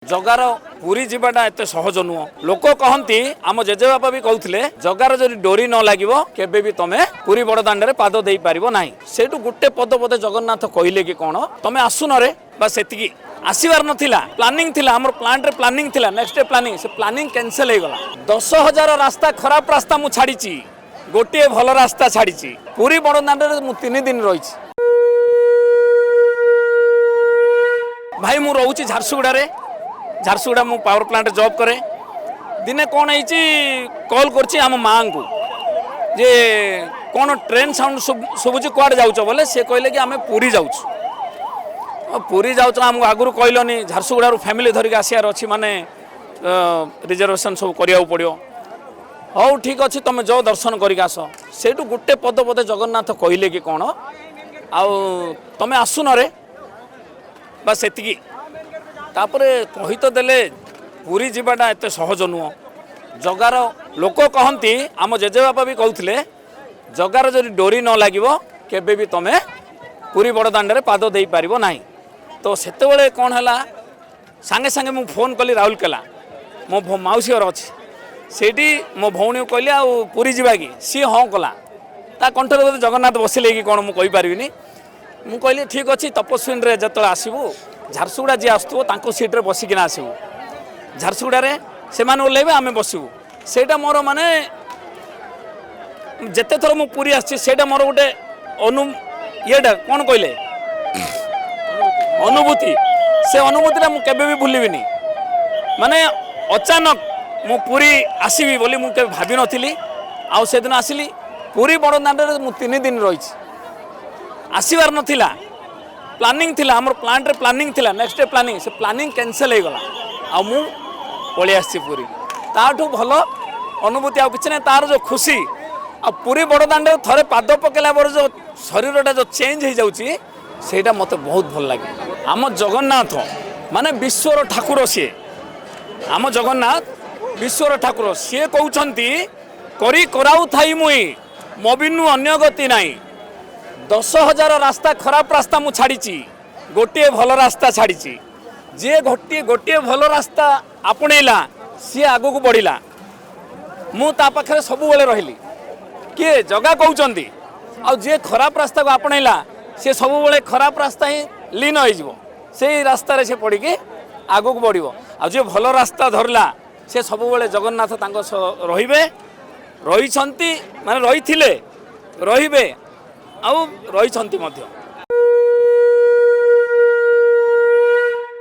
ଜଗାର ପୁରୀ ଯିବାଟା ଏତେ ସହଜ ନୁହଁ। ଲୋକ କହନ୍ତି, ଆମ ଜେଜେବାପା ବି କହୁଥିଲେ, ଜଗାର ଯଦି ଡୋରି ନ ଲାଗିବ କେବେ ବି ତମେ ପୁରୀ ବଡ଼ ଦାଣ୍ଡରେ ପାଦ ଦେଇପାରିବ ନାହିଁ। ସେଇଠୁ ଗୋଟେ ପଦ ବୋଧେ ଜଗନ୍ନାଥ କହିଲେ କି କ'ଣ, ତମେ ଆସୁନରେ ବା ସେତିକି। ଆସିବାର ନଥିଲା, ପ୍ଲାନିଂ ଥିଲା, ଆମର ପ୍ଲାଣ୍ଟରେ ପ୍ଲାନିଂ ଥିଲା, ନେକ୍ସଟ ଡେ ପ୍ଲାନିଂ, ସେ ପ୍ଲାନିଂ କ୍ୟାନସେଲ ହେଇଗଲା। 10,000 ରାସ୍ତା ଖରାପ ରାସ୍ତା ମୁଁ ଛାଡ଼ିଛି, ଗୋଟିଏ ଭଲ ରାସ୍ତା ଛାଡ଼ିଛି। ପୁରୀ ବଡ଼ ଦାଣ୍ଡରେ ମୁଁ 3 ଦିନ ରହିଛି। ଭାଇ, ମୁଁ ରହୁଛି ଝାରସୁଗୁଡ଼ାରେ। ଝାରସୁଗୁଡ଼ା ମୁଁ ପାୱାର ପ୍ଲାଣ୍ଟ ଜବ୍ କରେ। ଦିନେ କ'ଣ ହେଇଛି, କଲ୍ କରିଛି ଆମ ମାଆଙ୍କୁ ଯେ କ'ଣ ଟ୍ରେନ୍ ସାଉଣ୍ଡ ଶୁଭୁଛି, କୁଆଡ଼େ ଯାଉଛ ବୋଲେ। ସେ କହିଲେ କି ଆମେ ପୁରୀ ଯାଉଛୁ। ପୁରୀ ଯାଉଛ, ଆମକୁ ଆଗରୁ କହିଲନି? ଝାରସୁଗୁଡ଼ାରୁ ଫ୍ୟାମିଲି ଧରିକି ଆସିବାର ଅଛି, ମାନେ ରିଜର୍ଭେସନ୍ ସବୁ କରିବାକୁ ପଡ଼ିବ। ହଉ ଠିକ୍ ଅଛି, ତୁମେ ଯାଅ, ଦର୍ଶନ କରିକି ଆସ। ସେଇଠୁ ଗୋଟେ ପଦ ବୋଧେ ଜଗନ୍ନାଥ କହିଲେ କି କ'ଣ, ଆଉ ତମେ ଆସୁନରେ ବା ସେତିକି। ତାପରେ କହି ତ ଦେଲେ, ପୁରୀ ଯିବାଟା ଏତେ ସହଜ ନୁହଁ। ଜଗାର ଲୋକ କହନ୍ତି, ଆମ ଜେଜେବାପା ବି କହୁଥିଲେ, ଜଗାର ଯଦି ଡୋରି ନ ଲାଗିବ କେବେ ବି ତମେ ପୁରୀ ବଡ଼ ଦାଣ୍ଡରେ ପାଦ ଦେଇପାରିବ ନାହିଁ। ତ ସେତେବେଳେ କ'ଣ ହେଲା, ସାଙ୍ଗେ ସାଙ୍ଗେ ମୁଁ ଫୋନ୍ କଲି ରାଉରକେଲା, ମୋ ମାଉସୀ ଘର ଅଛି ସେଇଠି। ମୋ ଭଉଣୀକୁ କହିଲି, ଆଉ ପୁରୀ ଯିବା କି? ସିଏ ହଁ କଲା। ତା କଣ୍ଠରେ ବୋଧେ ଜଗନ୍ନାଥ ବସିଲେ କି କ'ଣ, ମୁଁ କହିପାରିବିନି। ମୁଁ କହିଲି ଠିକ୍ ଅଛି, ତପସ୍ୱିନୀରେ ଯେତେବେଳେ ଆସିବୁ, ଝାରସୁଗୁଡ଼ା ଯିଏ ଆସୁଥିବ ତାଙ୍କ ସିଟ୍ରେ ବସିକିନା ଆସିବୁ। ଝାରସୁଗୁଡ଼ାରେ ସେମାନେ ଓହ୍ଲେଇବେ, ଆମେ ବସିବୁ। ସେଇଟା ମୋର ମାନେ ଯେତେ ଥର ମୁଁ ପୁରୀ ଆସିଛି, ସେଇଟା ମୋର ଗୋଟେ ଇଏଟା କ'ଣ କହିଲେ ଅନୁଭୂତି। ସେ ଅନୁଭୂତିଟା ମୁଁ କେବେ ବି ଭୁଲିବିନି। ମାନେ ଅଚାନକ ମୁଁ ପୁରୀ ଆସିବି ବୋଲି ମୁଁ କେବେ ଭାବିନଥିଲି, ଆଉ ସେଦିନ ଆସିଲି। ପୁରୀ ବଡ଼ ଦାଣ୍ଡରେ ମୁଁ 3 ଦିନ ରହିଛି। ଆସିବାର ନଥିଲା, ପ୍ଲାନିଂ ଥିଲା, ଆମର ପ୍ଲାଣ୍ଟରେ ପ୍ଲାନିଂ ଥିଲା, ନେକ୍ସଟ ଡେ ପ୍ଲାନିଂ, ସେ ପ୍ଲାନିଂ କ୍ୟାନସେଲ ହେଇଗଲା, ଆଉ ମୁଁ ପଳେଇ ଆସିଛି ପୁରୀ। ତାଠୁ ଭଲ ଅନୁଭୂତି ଆଉ କିଛି ନାହିଁ। ତାର ଯେଉଁ ଖୁସି, ଆଉ ପୁରୀ ବଡ଼ ଦାଣ୍ଡରେ ଥରେ ପାଦ ପକେଇଲା ପରେ ଯେଉଁ ଶରୀରଟା ଯେଉଁ ଚେଞ୍ଜ ହେଇଯାଉଛି, ସେଇଟା ମୋତେ ବହୁତ ଭଲ ଲାଗେ। ଆମ ଜଗନ୍ନାଥ ମାନେ ବିଶ୍ୱର ଠାକୁର ସିଏ। ଆମ ଜଗନ୍ନାଥ ବିଶ୍ୱର ଠାକୁର। ସିଏ କହୁଛନ୍ତି, କରି କରାଉଥାଇ ମୁଇଁ ମୋ ବିନୁ ଅନ୍ୟ ଗତି ନାହିଁ। 10,000 ରାସ୍ତା ଖରାପ ରାସ୍ତା ମୁଁ ଛାଡ଼ିଛି, ଗୋଟିଏ ଭଲ ରାସ୍ତା ଛାଡ଼ିଛି। ଯିଏ ଗୋଟିଏ ଭଲ ରାସ୍ତା ଆପଣେଇଲା, ସିଏ ଆଗକୁ ବଢ଼ିଲା। ମୁଁ ତା ପାଖରେ ସବୁବେଳେ ରହିଲି। କିଏ ଜଗା କହୁଛନ୍ତି। ଆଉ ଯିଏ ଖରାପ ରାସ୍ତାକୁ ଆପଣେଇଲା, ସିଏ ସବୁବେଳେ ଖରାପ ରାସ୍ତା ହିଁ ଲୀନ ହେଇଯିବ, ସେଇ ରାସ୍ତାରେ ସେ ପଡ଼ିକି ଆଗକୁ ବଢ଼ିବ। ଆଉ ଯିଏ ଭଲ ରାସ୍ତା ଧରିଲା, ସେ ସବୁବେଳେ ଜଗନ୍ନାଥ ତାଙ୍କ ସହ ରହିବେ, ରହିଛନ୍ତି, ମାନେ ରହିଥିଲେ, ରହିବେ, ଆଉ ରହିଛନ୍ତି ମଧ୍ୟ।